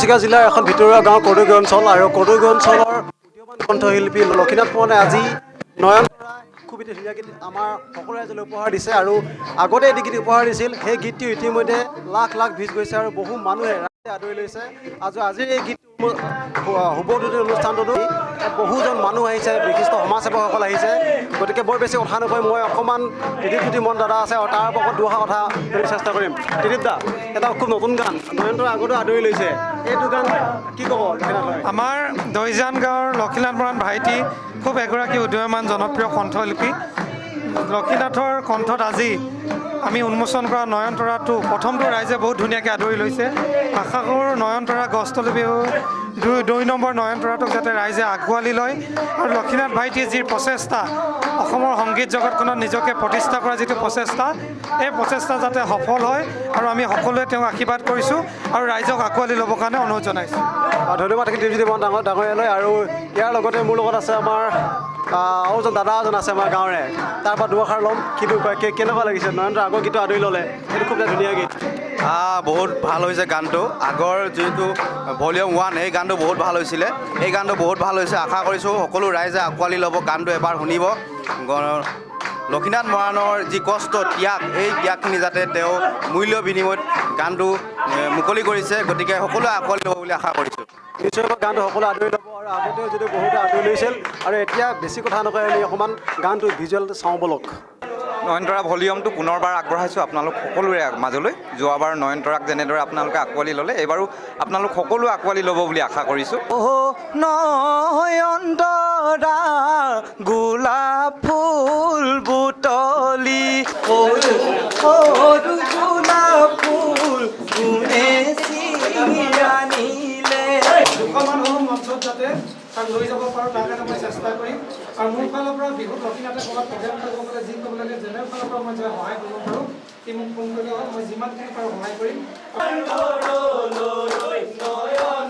তিনিচুকীয়া জিলাৰ এখন ভিতৰুৱা গাঁও কৰদৈগুৰি অঞ্চল আৰু কৰদৈগুৰি অঞ্চলৰ উদীয়মান কণ্ঠশিল্পী লক্ষীনাথ মৰাণে আজি নয়নতৰা খুব এটি ধুনীয়া গীত আমাৰ সকলো ৰাইজলৈ উপহাৰ দিছে। আৰু আগতে এটি গীত উপহাৰ দিছিল, সেই গীতটি ইতিমধ্যে লাখ লাখ ভিউজ গৈছে আৰু বহু মানুহে ৰাইজে আদৰি লৈছে। আজি আজিৰ এই গীত শুভ উদ্বোধনী অনুষ্ঠানটোতো বহুজন মানুহ আহিছে, বিশিষ্ট সমাজসেৱকসকল আহিছে। গতিকে বৰ বেছি কথা নকৈ মই অকণমান ত্ৰিদীপ জ্যোতি মন দাদা আছে আৰু তাৰ লগত দুষাৰ কথা ক'বলৈ চেষ্টা কৰিম। ত্ৰিদীপ দা, এটা খুব নতুন গান নয়নতৰা আগতেও আদৰি লৈছে, এইটো গান কি ক'ব লক্ষীনাথ? আমাৰ দৈজান গাঁৱৰ লক্ষীনাথ মৰাণ ভাইটি খুব এগৰাকী উদীয়মান জনপ্ৰিয় কণ্ঠশিল্পী। লক্ষীনাথৰ কণ্ঠত আজি আমি উন্মোচন কৰা নয়নতৰাটো প্ৰথমটো ৰাইজে বহুত ধুনীয়াকৈ আদৰি লৈছে। আশা কৰোঁ নয়নতৰা গছতলি বিহু 2 নম্বৰ নয়নতৰাটোক যাতে ৰাইজে আঁকোৱালি লয়। আৰু লক্ষীনাথ ভাইটিৰ যি প্ৰচেষ্টা, অসমৰ সংগীত জগতখনত নিজকে প্ৰতিষ্ঠা কৰা যিটো প্ৰচেষ্টা, এই প্ৰচেষ্টা যাতে সফল হয় আৰু আমি সকলোৱে তেওঁক আশীৰ্বাদ কৰিছোঁ আৰু ৰাইজক আঁকোৱালি ল'বৰ কাৰণে অনুৰোধ জনাইছোঁ। ধন্যবাদ থাকিল ত্ৰিদীপ মন ডাঙৰীয়ালৈ। আৰু ইয়াৰ লগতে মোৰ লগত আছে আমাৰ আৰু এজন দাদা এজন আছে আমাৰ গাঁৱৰে, তাৰ পৰা দুআষাৰ ল'ম। কিন্তু কেনেকুৱা লাগিছে নয়নতৰা আগৰ গীতটো আদৰি ল'লে, সেইটো খুব এটা ধুনীয়া গীত? বহুত ভাল হৈছে গানটো। আগৰ যিটো ভলিউম 1, সেই গানটো বহুত ভাল হৈছিলে, এই গানটো বহুত ভাল হৈছে। আশা কৰিছোঁ সকলো ৰাইজে আঁকোৱালি ল'ব, গানটো এবাৰ শুনিব। লক্ষীনাথ মৰাণৰ যি কষ্ট, ত্যাগ, এই ত্যাগখিনি যাতে তেওঁ মূল্য বিনিময়ত গানটো মুকলি কৰিছে, গতিকে সকলোৱে আঁকোৱালি ল'ব বুলি আশা কৰিছোঁ। নিশ্চয়কৈ গানটো সকলোৱে আদৰি ল'ব আৰু আগতেও যিটো বহুতে আদৰি লৈছিল। আৰু এতিয়া বেছি কথা নকয় আমি অকণমান গানটো ভিজুৱেল চাওঁ ব'লক। নয়নতৰা ভলিউমটো পুনৰবাৰ আগবঢ়াইছোঁ আপোনালোক সকলোৰে মাজলৈ। যোৱাবাৰ নয়নতৰাক যেনেদৰে আপোনালোকে আঁকোৱালি ল'লে, এইবাৰো আপোনালোক সকলোৱে আঁকোৱালি ল'ব বুলি আশা কৰিছোঁ। নয়নতৰা গোলাপ ফুল বুটলি, সৰু সৰু গোলাপ ফুল কোনে ছিঙি আনিলে? 200 মানুহৰ মঞ্চত যাতে তাক লৈ যাব পাৰোঁ, তাৰ কাৰণে মই চেষ্টা কৰিম। আৰু মোৰ ফালৰ পৰা বিহুত লক্ষীনাথে ক'ৰবাত প্ৰগ্ৰেম কৰিব গ'লে, যি কৰিব লাগে, যেনে ফালৰ পৰা মই যে সহায় কৰিব পাৰোঁ, সি মোক ফোন কৰিলে হ'ল, মই যিমানখিনি পাৰোঁ সহায় কৰিম। নয়ন।